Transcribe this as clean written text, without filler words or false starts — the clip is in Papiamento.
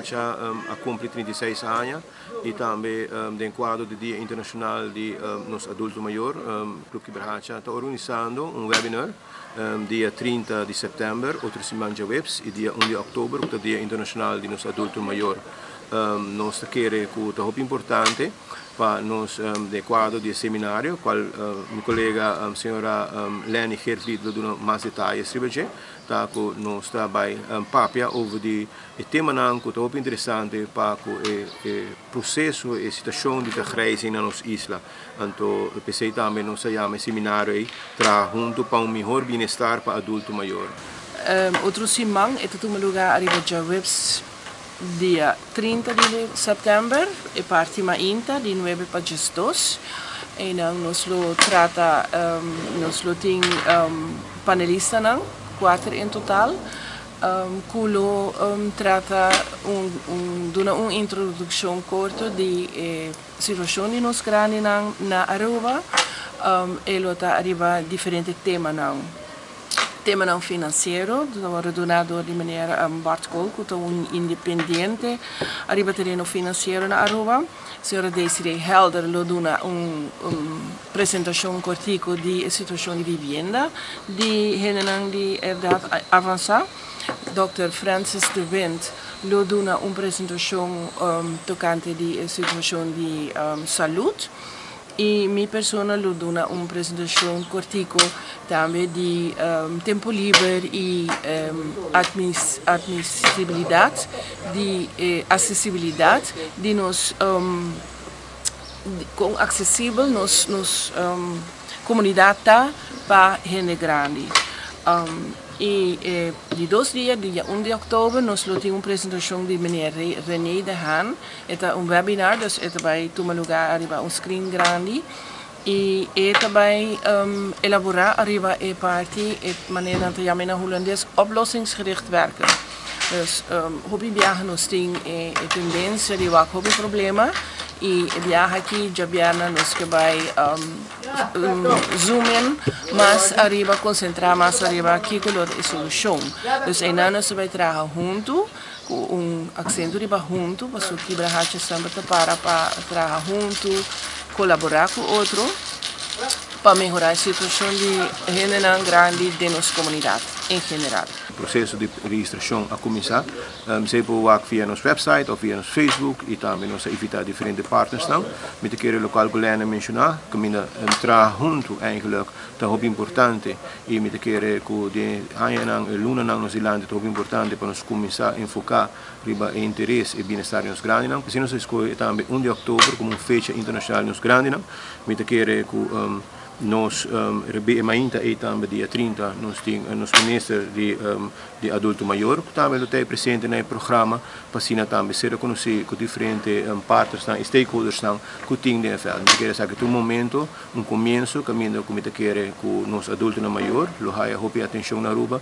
Kibrahacha a cumpli 36 aña y tambe den cuadro di Dia Internacional di nos Adulto Mayor, Club Kibrahacha ta organisando un webinar dia 30 di september, otro siman djaweps, y dia 1 di october, cu ta Dia Internacional di nos Adulto Mayor. Nos ta kere cu ta hopi importante pa nos den cuadro di e seminario, cual mi colega señora Lenny Geervliet lo duna mas detayes riba dje, ta cu nos ta bay papia over di e temanan cu ta hopi interesante pa cu e proceso, e situacion di vergrijzing na nos isla. Anto p'esey tambe nos a yama e seminario ey Traha hunto pa un mihor bienestar pa adulto mayor. Otro siman e ta tuma lugar ariba djaweps dia 30 di sèptèmber, e parti mainta di nuebe pa 12. Einan nos lo trata, nos lo tin panelistanan, kuater en total, ku lo trata un un duna un introdukshon korto di e situashon di nos grandinan na Aruba. E lo ta ariba diferente temanan. Temanan finansiero ta wòrdu duná dor di meneer Bart Kool ku ta un independiente ariba tereno finansiero na Aruba. Señora Desiree Helder lo duna un presentashon kortiku di e situashon di vivienda di hendenan di edat avansá. Dòkter Francis de Wind lo duna un presentashon tokante di e situashon di salud. Y mi persona lo duna un presentacion cortico tambe di tempo liber y admisibilidad di accesibilidad di nos con accesibel nos nos comunidad ta pa hende grandi. Y e di dos dia, dia un di october, nos lo tin un presentacion di meneer Rene de Haan. E ta un webinar, dus e ta bai tuma lugar ariba un screen grandi y e ta bai elabora ariba e parti, e manera nan ta yama na Hulandes oplossingsgericht werken. Dus hopi biaha nos tin e tendencia di wak hopi problema y e biaha aki djabièrnè nos ke bai zoom in mas ariba, concentra mas ariba kiko lo ta e solucion. Dus einan nos ta bai traha huntu. Ku un aksento riba huntu, pasobra Kibrahacha semper ta para pa traha huntu, kolaborá ku otro pa mehorá e situashon di hendenan grandi den nos komunidat en general. Proseso di registrashon a kuminsá. Esei por wak via nos website òf via nos Facebook i tambe nos a invitá diferente partnersnan. Mi ta kere lokual ku Lena menshoná, kaminda traha huntu eigenlijk ta hopi importante i mi ta kere ku den añanan e lunanan nos dilanti ta hopi importante pa nos kuminsá enfoká riba e interes e bienestar di nos grandinan. P'esei nos a skohe tambe un di òktober komo un fecha internashonal di nos grandinan. Mi ta kere ku nos riba e mainta ei tambe dia 30 nos tin nos minister di di adulto mayor ku tambe lo ta e presente na e programa pa asina tambe ser rekonosí ku diferente partnersnan i stakeholdersnan ku tin den e vèld. Mi ta kere esaki ta un momento. Un comienso caminda cu mi ta kere cu nos adultonan mayor lo haya hopi atencion na Aruba.